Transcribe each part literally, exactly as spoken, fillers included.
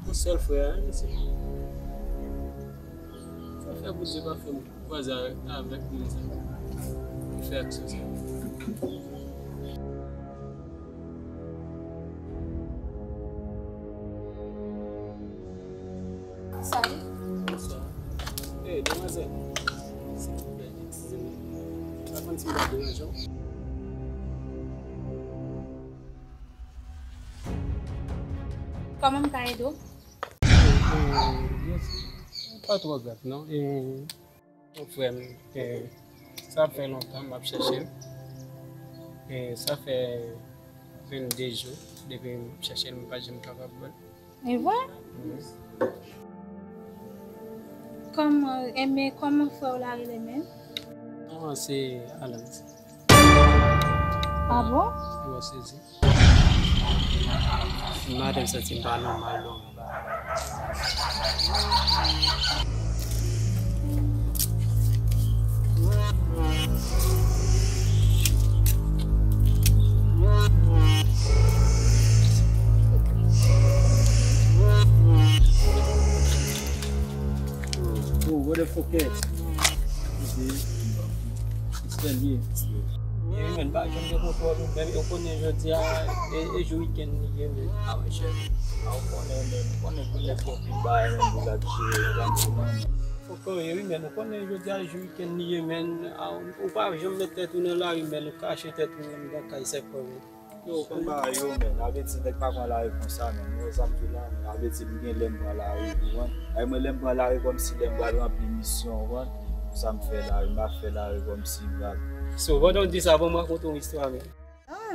Yon sèl frè a, wi, mesye. Sa fè Bondye pa fè m kwaze avèk moun sa ki fè aksyon sa. Salut. Bonswa. Hey, demwazèl. Silvouplè, eskize m. M pa konn si m ta deranje w. Kòman m ka ede w? Eh, eh, pa twò grav, non. Eh, yon frè m, eh, sa fè lontan m ap chèche l. Eh, sa fè vennde jou depi m ap chèche l, m pa janm kapab wè l. E vre? Wi. Kòman, enben, kòman frè w la rele menm? Non, se Alan. Ah bon? Ou sezi. Maten m santi m pa nòmal non. Oh, what the fuck is? It's been years. Ye, men, pa janm gen kontwòl ou menm. Ou konnen jodi a, e, e jou wikenn li ye, men. A, monchè. A, ou konnen, men. Ou konnen pou nèg pòp li bay, men, pou l ap jere, gade, men. Fòk ou ye, wi, men. Ou konnen jodi a, jou wikenn li ye, men. A, ou pa janm met tèt ou nan lari, men. Ou kache tèt ou nan kay sèk ou, men. Yo, konba yo, men. Sa vle di nèg pa pran lari konsa, men. Ou wè sa m di w la, men. Sa vle di m gen lè m pran lari, ou konprann? Ay, mwen, lè m pran lari, kòmsi lè m pral ranpli misyon, ou konprann? Sa m fè lari, m pa fè lari kòmsi m pral. So, pandan w di sa, ban m rakonte yon istwa, men. Ah.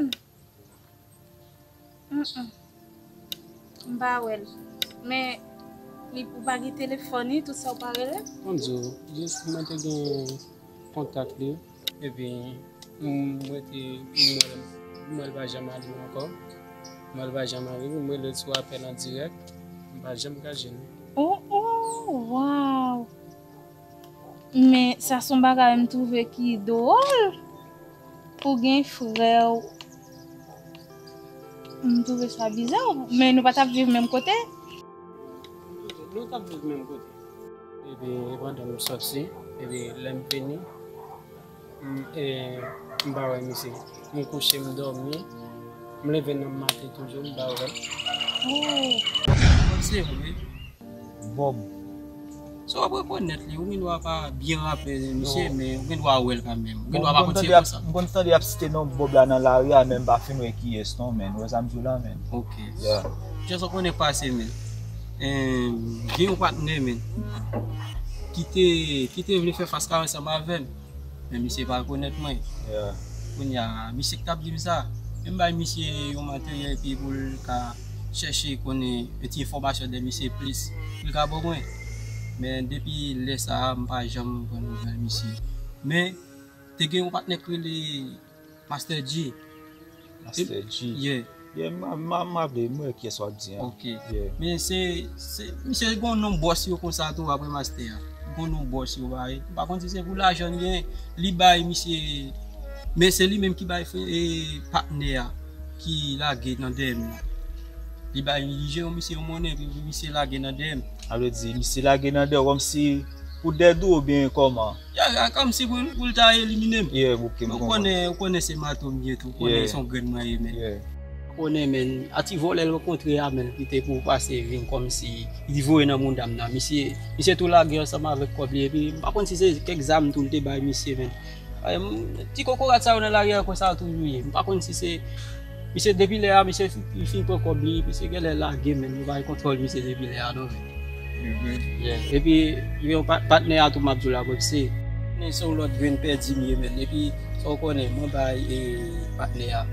Mm, mm. M pa wè l. Men, li, ou pa gen telefòn li, tout sa ou pa rele? Mwen di w, jis mwen te gen kontak li, epi m rete, m wè l, m wè l pa janm ale ankò. M wè l pa janm ale, m rele l sou apèl an dirèk, m pa janm ka jwenn li. Oh, oh, wow! Men sa se yon bagay m twouve ki dwòl. Ou gen frè w. M twouve sa biza. Men nou pa t ap viv menm kote? Nou t ap viv menm kote. Epi, pandan m sòti, epi lè m vini, m, e, m pa wè misye. M kouche, m dòmi. M leve nan maten toujou, m pa wè l. Oh. Bon, se vre. Bob. So w ap rekonèt li, ou gendwa pa byen raple misye, men ou gendwa wè l kanmenm. Ou gendwa pa konn se konsa. M konn tande y ap site non Bob la nan lari a, men m pa fin wè kiyès non, men. Ou wè sa m di w la, men. Ok. Yeah. Jan sa w konnen k pase, men. Em, gen yon patnè, men, ki te, ki te vle fè fas kare ansanm avè m. Men misye pa rekonèt mwen. Yeah. Kounye a, misye ki t ap di m sa, men m bay misye yon materyèl epi pou l ka chèche konnen yon ti enfòmasyon de misye plis, pou l ka ban mwen. Men depi lè sa a, m pa janm pran nouvèl misye. Men, te gen yon patnè k rele Master G. Master G. Yeah. Yeah, m, m, m raple, m wè kiyès w ap di an. Ok. Yeah. Men se, se, misye gen yon non bòs yo konsa tou apre Master a. Gen yon non bòs yo bay. M pa konn si se pou lajan l gen, li bay misye, men se li menm ki bay frè, e, patnè a, ki lage nan dèyè m nan. Li bay, li jere misye yon monnen, epi misye lage nan dèyè m. Sa vle di, misye lage nan dèyè w kòmsi pou dèd ou oubyen kòman? Ya, ya, kòmsi pou, pou l ta elimine m. Yeah, ok, m konprann. Ou konnen, ou konnen se mato m ye tou, ou konnen se yon grenn mwen ye, men. Yeah. Ou konnen, men, a ti vòlè l rankontre a, men, ki te pou pase vin kòmsi li voye nan mouda m nan. Misye, misye tou lage ansanm avèk kòb li, epi m pa konn si se kèk zam tou l te bay misye, men. Ay, m, ti kokorat sa yo nan lari a konsa toujou ye. M pa konn si se, misye depi lè a, misye fi-, li fin pran kòb li, misye genlè lage, men nou pa gen kontwòl misye depi lè a, non, men. Mhm. Yeah. Epi, gen yon pa-, patnè a tou m ap di w la, Bob C. Men se yon lòt grenn pèdi m ye, men. Epi, sa w konnen, mwen bay, e, patnè a,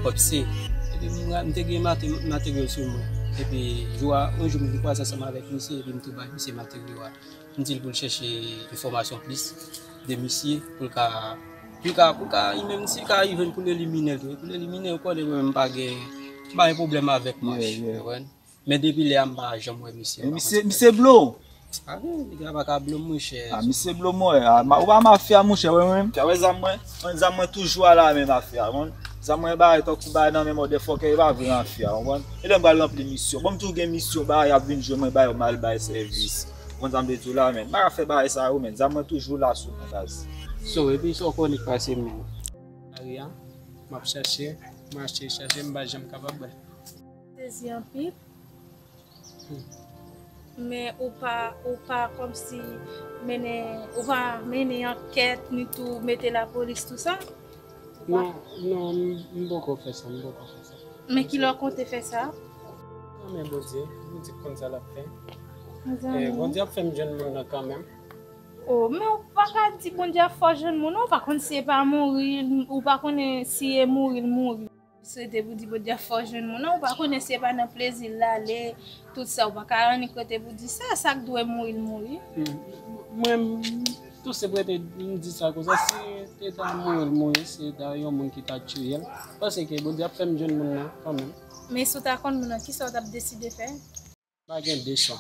Bob C. Epi, m, m te gen mate-, materyèl sou mwen. Epi, jou a, yon jou, m vin kwaze ansanm avèk misye, epi m tou bay misye materyèl a. M di l pou l chèche enfòmasyon plis de misye, pou l ka, pou l ka, pou l ka, li menm si l ka even pou l elimine l tou. Pou l elimine l, ou konnen mwen menm m pa gen, m pa gen pwoblèm avèk mach, yeah, yeah, ou konprann? Men depi lè a, m pa janm wè misye, m pa konn. Men misye, misye blo w? A, nèg la pa ka blo m, monchè. A, misye blo m, wè. A, ma-, ou pa mafya, monchè, wè mwen. Ou wè zam mwen? Mwen, zam mwen toujou a la men mafya, ou konprann? Zam mwen bay tankou bay nan men motherfucker, e pa vre mafya, w konprann? E lè m pral ranpli misyon. Bon, m toujou gen misyon, bagay ap vin jwenn mwen, bay yo mal bay sèvis. Ou konn sa m vle di w la, menn? M pa ka fè bagay sa yo, menn. Zam mwen toujou la sou mwen, baz. So, epi sa w konnen k pase menn? Lari a, m ap chache, m mache chache, m pa janm kapab bay. Sezi anpil. Men ou pa, ou pa kòmsi mennen, ou pa mennen ankèt, ni tou mete lapolis, tou sa? Ou pa? Non, non, m, m poko fè sa, m poko fè sa. Men kilè w konte fè sa? Nan men Bondye, Bondye konn sa l ap fè. Mezanmi. Eh, Bondye ap fè m jwenn moun nan kanmenm. Oh, men ou pa ka di Bondye ap fè w jwenn moun, non, ou pa konn si e pa mouri, ou pa konnen si e mouri, l mouri. Swete pou di Bondye ap fè w jwenn moun nan, ou pa konnen si e pa nan plezi l ale, tout sa, ou pa ka annik rete pou di sa, sa k dwe mouri, l mouri. Hmm. Mwen, m, tou se pou rete m di sa konsa, si te ta mouri, l mouri, si te ta yon moun ki ta tiye l, m panse ke Bondye ap fè m jwenn moun nan kanmenm. Men si w ta konn moun nan, kisa w t ap deside fè? Pa gen de chwa.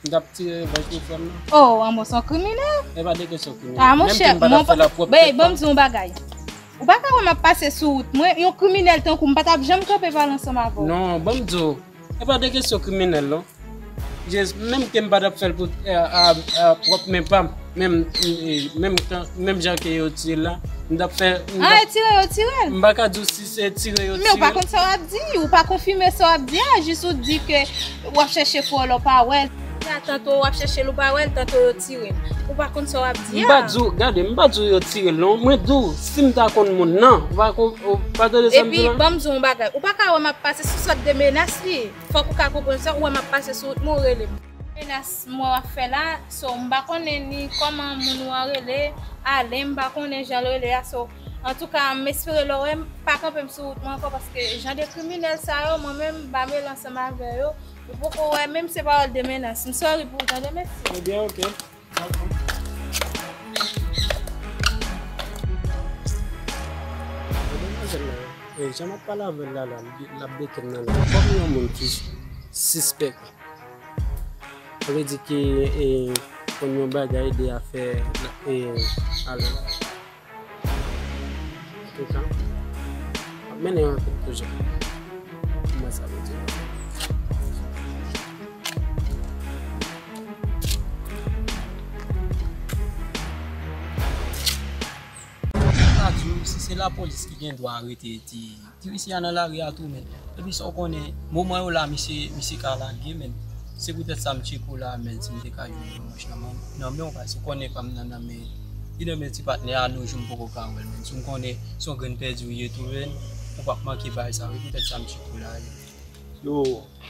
M t ap tire revanj pou frè m nan. Oh, an mwen se yon kriminèl? E pa de kesyon kriminèl. Ah, monchè, menm ke m pa t ap fè l a pwòp tèt pa m. Bon, ban m di w yon bagay. Ou pa ka wè m ap pase sou wout mwen, yon kriminèl tankou m pa t ap janm kanpe pale ansanm avè w. Non, ban m di w, e pa de kesyon kriminèl, non. Just, menm ke m pa t ap fè l pou, eh, a, a pwòp men pa m. Menm, eh, menm tan, menm jan ke yo tire l la, m t ap fè, m t ap... Ah, e tire yo tire l? M pa ka di w si se tire yo tire l. Men ou pa konn sa w ap di, ou pa konfime sa w ap di a, jis ou di ke w ap chèche frè w la, w pa wè l. Tanto w ap chèche l, ou pa wè l, tanto yo tire l. Ou pa konn sa w ap di a. M pa di w, gade, m pa di w yo tire l non, mwen di w, si m ta konn moun nan, ou pa kon, ou pa tande sa m di la? Epi, ban m di w yon bagay, ou pa ka wè m ap pase sou sòt de menas li. Fòk ou ka konprann sa, ou wè m ap pase sou wout mwen, ou rele m. Menas mwen w ap fè la, so, m pa konnen ni kòman moun ou an rele, Alen, m pa konnen jan l rele a, so, antouka, m espere lè w wè m, pa kanpe m sou wout mwen ankò, paske jan de kriminèl sa yo, mwen menm, m pa mele ansanm avè yo, ou poko wè, menm se pawòl de menas, m sorry pou ou, tande, mèsi. Ebyen, oke. Demwazèl la, eh, jan m ap pale avè l la, la, l ap beke m nan la. Kòm yon moun ki sispèk, sa vle di ke, eh, konn yon bagay de afè, eh, alò. Antouka, m ap mennen yon ankèt toujou. Mwen sa vle di. M ta di w, si se lapolis ki gen dwa arete ti, ti mesye a nan lari a tou, men. Epi sa w konnen, moman yo la, misye, misye ka lage, men. Se poutèt sa m tcheke w la, men, si m te ka jwenn yon manch nan men, nan men w, paske w konnen pa m nan, nan men, li nan men ti patnè a, nou jou m poko ka wè l, men. Si m konnen se yon grenn pèdi w ye tou, men, ou p ap manke bay sa, wi, poutèt sa m tcheke w la, wi. Yo,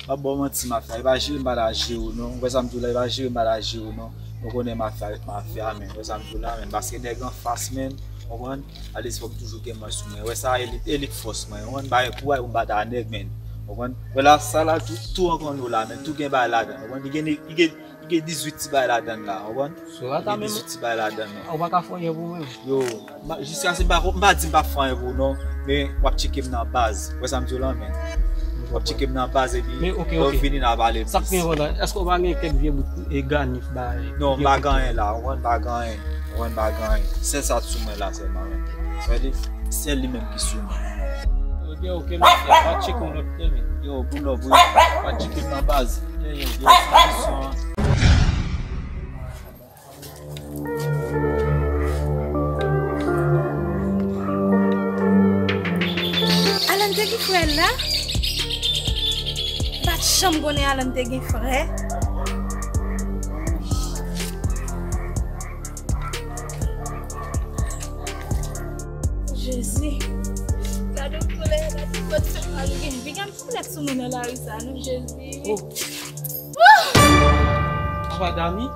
m ap ba w manti, mafya, e pa jere m pa ta jere w, non. Ou wè sa m di w la, e pa jere m pa ta jere w, non. Ou konnen mafya ret mafya, men. Ou wè sa m di w la, men. Paske nèg anfas, men, w konprann? Alèz fò m toujou gen mwen sou mwen. Wè sa, e li, e li k fòs mwen. Ou konprann? M pa gen kouraj pou m bat a nèg, men. Ou konprann? Wè la, sa la, tou, tou an konn yo la, men. Tou gen bagay ladan. Ou konprann? Li gen, li gen, li gen dizuit ti bagay ladan la. Ou konprann? Li gen dizuit ti bagay ladan, men. Ou pa ka fè anyen pou mwen. Yo, m pa, jiskaske m pa, m pa di m p ap fè anyen pou ou, non. Men, w ap tcheke m nan baz. Wè sa m di w la, men. W ap tcheke m nan baz, epi lè w vini, n a pale plis. Sa k pi enpòtan, èske w pa gen kèk vye bout e ganif bay? Non, m pa gen anyen la, ou konprann, m pa gen anyen. Ou konprann, m pa gen anyen. Sèl sa k sou mwen la sèlman, men. Sa vle di, sèl li menm ki sou mwen. Ebyen, oke, mèsi. Pa tcheke yon lòt kote, men. Yo, pou lòt, wi. Pa tcheke m nan baz. Yo, yo, yo, sa misyon an. Alan te gen frè la? Pa t janm konnen Alan te gen frè. Jezi. Gade yon koulè, gade yon koulè, gade yon koulè sou mwen nan lari sa, non, Jezi. Oh. Papa Dani.